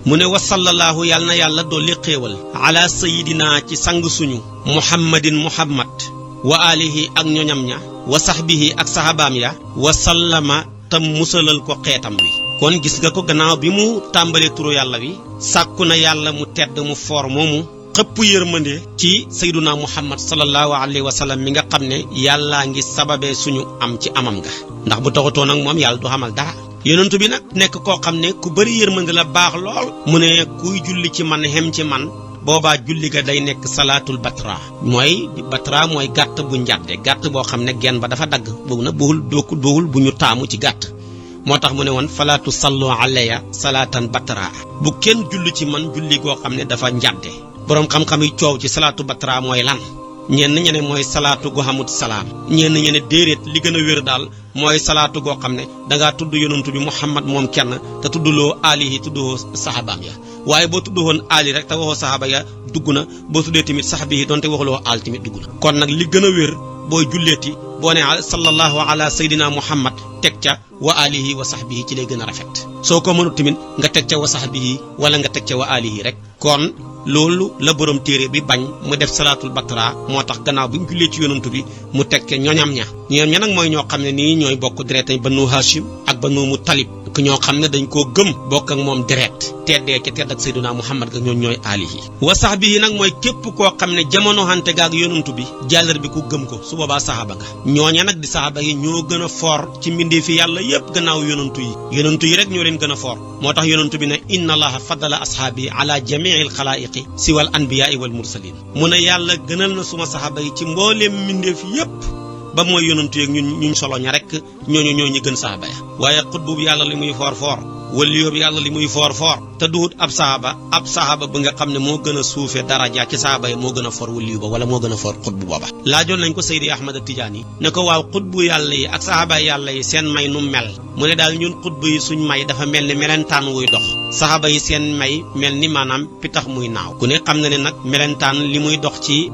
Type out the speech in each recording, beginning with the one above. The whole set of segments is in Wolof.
mu ne wa sallallahu yàlla na yàlla dolli xéewal ala sayidina ci sang suñu muhammadin muhammad wa alihi ak ñoñam ña wa sahbihi ak sahabaam ya wa sallama tam musalal ko xeetam wi kon gis nga ko gannaaw bi mu tàmbalee turu yàlla wi sàkku na yàlla mu tedd mu foor moomu xëpp yërmande ci sayduna muhammad sallallahu alayhi wa sallam mi nga xam ne yàllaa ngi sababee suñu am ci amam nga ndax bu taxutoon ak moom yàlla du xamal dara yonentu bi nag nekk koo xam ne ku bari yërmande la baax lool mu ne kuy julli ci man xem ci man boobaa julli ga day nekk salaatul batra mooy gàtt bu njàdde gàtt boo xam ne genn ba dafa dagg boobu nag boowul bu ñu taamu ci gàtt moo tax mu ne woon falaatu sallu alayya salaatan batra bu kenn julli ci man julli goo xam ne dafa njàdde boroom xam-xam yi coow ci salaatu batra mooy lan ñenn ñene mooy salaatu gu xamut salaam ñenn ñene déedéet li gën a wér daal mooy salaatu goo xam ne dangaa tudd yonantu bi muhammad moom kenn te tudduloo alihi tuddoo sahabaam ya waaye boo tudd woon ali rek te waxoo sahaba ya dugg na boo tuddee tamit sahabi yi donte waxuloo al tamit dugg na kon nag li gën a wér booy julleeti boo ne sallallahu ala sayidina muhammad teg ca wa alihi wa sahbihi ci lay gën a rafet soo ko mënut tamit nga teg ca wa sahbihi wala nga teg ca wa alihi rek kon loolu la borom téere bi bañ mu def salaatul batra moo tax gannaaw bi ñu jullee ci yonantu bi mu teg ca ñoñam ña nag mooy ñoo xam ne nii ñooy bokk deret banu hashim ak banu mutalib ku ñoo xam ne dañ koo gëm bokk ak moom deret teddee ca tedd ak sayyiduna muhammad ga ñooy alihi wa sahbihi nag mooy képp koo xam ne jamono xante gaak yonantu bi jàllar bi ku gëm ko su boobaa sahaba nga ñooña nag di sahaba yi ñoo gën a foor ci mbindee fi yàlla yépp gannaaw yonantu yi rek ñoo leen gën a foor moo tax yonantu bi ne inna allaha faddala ashaabi ala jamiil xalaa'iqi siwal anbiyaai wal mursalin mu ne yàlla gënal na suma saxaaba yi ci mbooleem mbindeef yépp ba mooy yonantu yeeg ñun solo ña rek ñooñu ñi gën saxaaba ya waaye xutbu bi yàlla li muy foor foor waliyo bi yàlla li muy foor foor te duut ab saxaaba bi nga xam ne moo gën a suufe daraja ci saxaaba yi moo gën a foor waliyo ba wala moo gën a foor xutbu booba laajoon nañ ko Seydi Ahmad Tijaani ne ko waaw xutbu yàlla yi ak saxaaba yàlla yi seen may nu mel mu ne daal ñun xutbu yi suñ may dafa mel ni melentaan wuy dox saxaaba yi seen may mel ni maanaam pitax muy naaw ku ne xam na ne nag melentaan li muy dox ci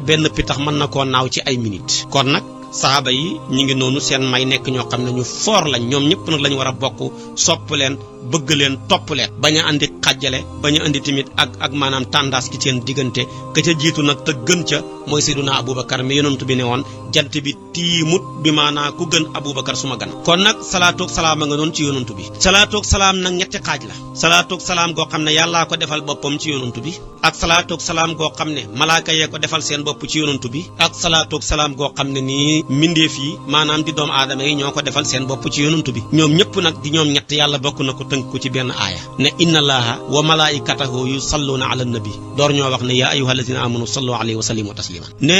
benn pitax mën na koo naaw ci ay minutes kon nag saxaaba yi ñi ngi noonu seen may nekk ñoo xam ne ñu foor lañ ñoom ñëpp nag lañu war a bokk sopp leen bëgg leen topp leen bañ a andi xàjjale bañ a andi tamit ak maanaam tàndaas ci seen diggante ka ca jiitu nag te gën ca mooy Seyduna Abubakar mi yonent bi ne woon jant bi tiimut bi maanaa ku gën Abubakar suma gan kon nag salaatoog salaam a nga noonu ci yonent bi salaatoog salaam nag ñetti xaaj la salaatoog salaam goo xam ne yàllaa ko defal boppam ci yonent bi ak salaatoog salaam goo xam ne malaaka yee ko defal seen bopp ci yonent bi ak salaatoog salaam goo xam ne nii mbindeef yi maanaam di doomu aadama yi ñoo ko defal seen bopp ci yonent bi ñoom ñëpp nag di ñoom ñett yàlla bokk na ko tënk ko ci benn aaya ne inna allaha wa malaikatahu yusalluna ala nabi door ñoo wax ne yaa ayyuhallazina amanu sallu alayhi wa sallimu tasliman ne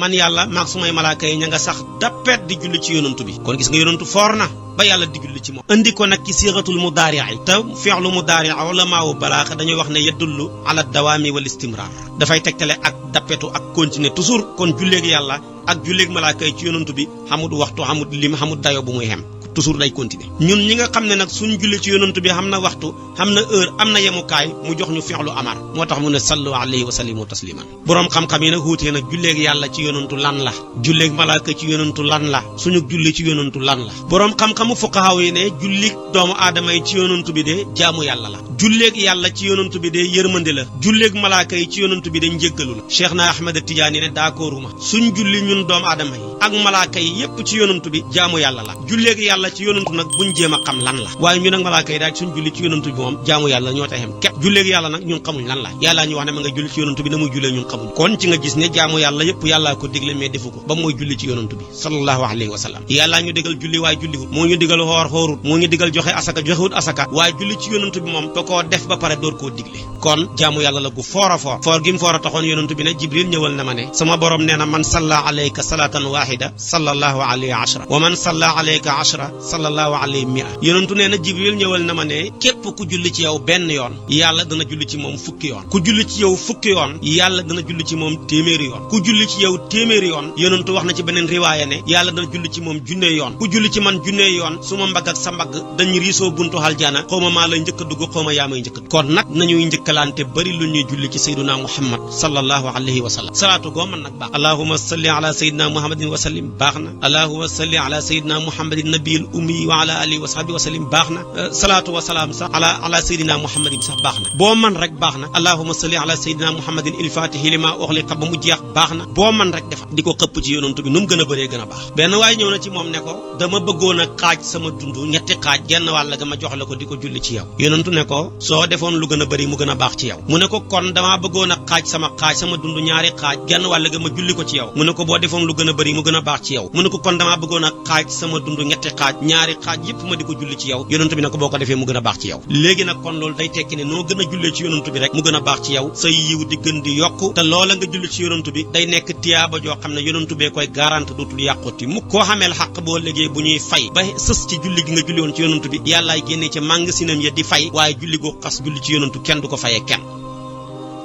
man yàlla maag sumay malaaka yi ña nga sax dappet di julli ci yonantu bi kon gis nga yonantu foor na ba yàlla di julli ci moom andi ko nag ci siixatul mudaari'i te fi'lu mudaari' ulamaawu balaaxa dañuy wax ne yadullu ala dawaami wal istimrar dafay tegtale ak dappetu ak continuer toujours kon julleeg yàlla ak julleeg malaaka yi ci yonantu bi xamut waxtu xamut lim xamut dayo bu muy xem toujours day continuer ñun ñi nga xam ne nag suñ julli ci yonantu bi xam na waxtu xam na heure am na yemukaay mu jox ñu fi'lu amar moo tax mu ne sallu alayhi wa sallimu tasliman boroom xam-xam yi nag wuutee nag julleeg yàlla ci yonantu lan la julleeg malaaka ci yonantu lan la suñu julli ci yonantu lan la boroom xam-xamu fuqahaa yi ne julli doomu aadama yi ci yonantu bi de jaamu yàlla la julleeg yàlla ci yonantu bi de yërmande la julleeg malaaka yi ci yonantu bi de njéggalu la Cheikh na Ahmad Tidiane ne d'accorduma suñ julli ñun doomu aadama yi ak malaaka yi yépp ci yonantu bi jaamu yàlla la julleeg yàlla ci yonantu nag buñ jéem a xam lan la waaye ñun ak malaaka yi daal suñ julli ci yonantu bi moom jaamu yàlla ñoo taxem képp julleeg yàlla nag ñun xamuñ lan la yàllaa ñu wax ne ma nga julli ci yonantu bi na muy jullee ñun xamuñ kon ci nga gis ne jaamu yàlla yépp yàllaa ko digle mais defu ko ba mooy julli ci yonantu bi sallallahu alayhi wa sallam yàllaa ñu digal julli waaye julliwut moo ñu digal xoor xoorut moo ñu digal joxe asaka joxewut asaka waaye julli ci yonantu bi moom da koo def ba pare door koo digle kon jaamu yàlla la gu foor a foor gi mu foor a taxoon yonantu bi ne jibril ñëwal na ma ne sama borom nee na man salla alayka salatan wahida sallallahu alayhi ashra wa man salla alayka ashra sallallahu alayhi mi'a yonantu nee na jibril ñëwal na ma ne képp ku julli ci yow benn yoon yàlla dana julli ci moom fukki yoon ku julli ci yow fukki yoon yàlla dana julli ci moom téeméeri yoon ku julli ci yow téeméeri yoon yonentu wax na ci beneen riwaaya ne yàlla dana julli ci moom junne yoon ku julli ci man junne yoon su ma mbagg ak sa mbagg dañu riisoo buntu aljana xawma maa lay njëkk a dugg xawma yaa may njëkk a dugg kon nag nañuy njëkkalante bari lu ñuy julli ci sayyiduna muhammad sallallahu alayhi wa sallam salaatu goo man nag baax allahumma salli ala sayyidina muhammadin wa sallim baax na allahumma salli ala sayyidina muhammadin nabiyil ummi wa ala alihi wa sahbihi wa sallim baax na salaatu wa salaam sax ala sayyidina muhammadin sax baax na boo man rek baax na allahumma salli ala sayyidina muhammadin il fatihi lima ughliqa ba mu jeex baax na boo man rek defa di ko xëpp ci yonantu bi nu mu gën a bëree gën a baax benn waaye ñëw na ci moom ne ko dama bëggoon a xaaj sama dund ñetti xaaj genn wàll ga ma jox la ko di ko julli ci yow yonantu ne ko soo defoon lu gën a bëri mu gën a baax ci yow mu ne ko kon damaa bëggoon a xaaj sama dund ñaari xaaj genn wàll ga ma julli ko ci yow mu ne ko boo defoon lu gën a bëri mu gën a baax ci yow mu ne ko kon damaa bëggoon a xaaj sama dund ñetti xaaj ñaari xaaj yépp ma di ko julli ci yow yonantu bi ne ko boo ko defee mu gën a baax ci yow léegi nag kon loolu day tekki ne noo gën a jullee ci yonantu bi rek mu gën a baax ci yow sa yiw di gën di yokku te loola nga julli ci yonantu bi day nekk tiyaaba joo xam ne yonantu bee koy garante dootul yàquti mu koo xameel xaq boo léegi bu ñuy fay ba sës ci julli gi nga julli woon ci yonantu bi yàllaay génnee ci màngasinam ya di fay waaye julli goo xas julli ci yonantu kenn du ko fayee kenn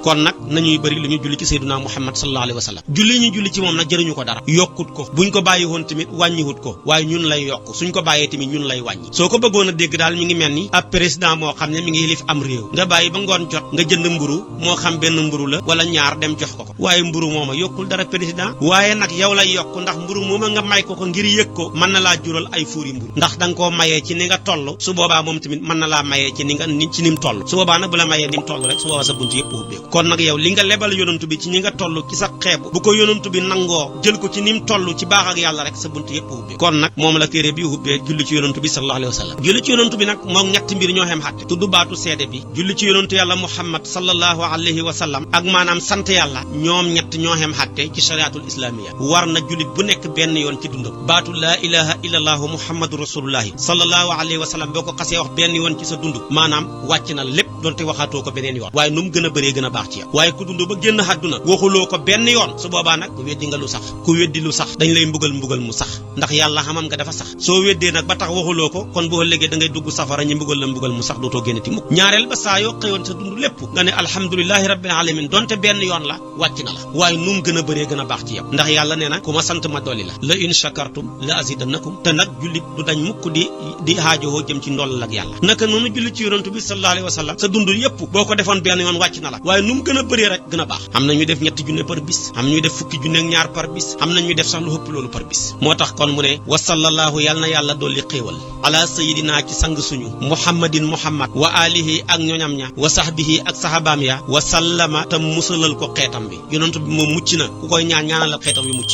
kon nag nañuy bëri lu ñu julli ci sayyiduna muhammad sallallahu alayhi wa sallam julli ñu julli ci moom nag jëriñu ko dara yokkut ko buñ ko bàyyi woon tamit wàññiwut ko waaye ñun lay yokk suñ ko bàyyee tamit ñun lay wàññi soo ko bëggoon a dégg daal mi ngi mel ni ab président moo xam ne mi ngi yilif am réew nga bàyyi ba ngoon jot nga jënd mburu moo xam benn mburu la wala ñaar dem jox ko waaye mburu mooma yokkul dara président waaye nag yow lay yokk ndax mburu mooma nga may ko ngir yëg ko mën na laa jural ay fuuri mburu ndax da nga koo mayee ci ni nga toll su boobaa moom tamit mën na laa mayee ci ci ni mu toll su boobaa nag bu la mayee ni mu toll rek su boobaa sa buntu yëpp ubbeeku kon nag yow li nga lebal yonantu bi ci ñi nga toll ci sa xeebu bu ko yonantu bi nangoo jël ko ci ni mu toll ci baax ak yàlla rek sa buntu yëpp ubbeeku kon nag moom la téere bi ubbee julli ci yonantu bi sallallahu alayhi wa sallam julli ci yonantu bi nag moom ñetti mbir ñoo xem xatte tudd baatu seede bi julli ci yonantu yàlla muhammad sallallahu alayhi wa sallam ak maanaam sant yàlla ñoom ñett ñoo xem xatte ci shariatul islamiyya war na jullit bu nekk benn yoon ci dundam baatu laa ilaha illallahu muhammadu rasulullahi sallallahu alayhi wa sallam boo ko xasee wax benn yoon ci sa dund maanaam wàcc na lépp donte waxaatoo ko beneen yoon waaye nu mu gën a bëree gën a baax ci yow waaye ku dund ba génn àdduna waxuloo ko benn yoon su boobaa nag weddi nga lu sax ku weddi lu sax dañ lay mbugal mu sax ndax yàlla xamam nga dafa sax soo weddee nag ba tax waxuloo ko kon boo ëllëgee da ngay dugg safara ñi mbugal la mbugal mu sax dootoo génnati mukk ñaareel ba saa yoo xëyoon sa dund lépp nga ne alhamdulillahi rabbil alamin donte benn yoon la wàcc na la waaye nu mu gën a bëree gën a baax ci yow ndax yàlla nee na ku ma sant ma dolli la in shakartum la azidannakum te nag jullit du dañ mukk di haajowoo jëm ci ndollal ak yàlla naka noonu julli ci yonantu bi sallallahu alayhi wa sallam sa dund yépp boo ko defoon benn yoon wàcc na la waaye nu mu gën a bëree rek gën a baax am na ñuy def ñetti junne par bis am ñuy def fukki junne ak ñaar par bis am na ñuy def sax lu ëpp loolu par bis moo tax kon mu ne wa sallallahu yàlla na yàlla dolli xéewal ala sayidina ci sang suñu muhammadin muhammad wa alihi ak ñoñam ña wa sahbihi ak sahabaam ya wa sallama tam musalal ko xeetam bi yonent bi moom mucc na ku koy ñaanal xeetam bi mucc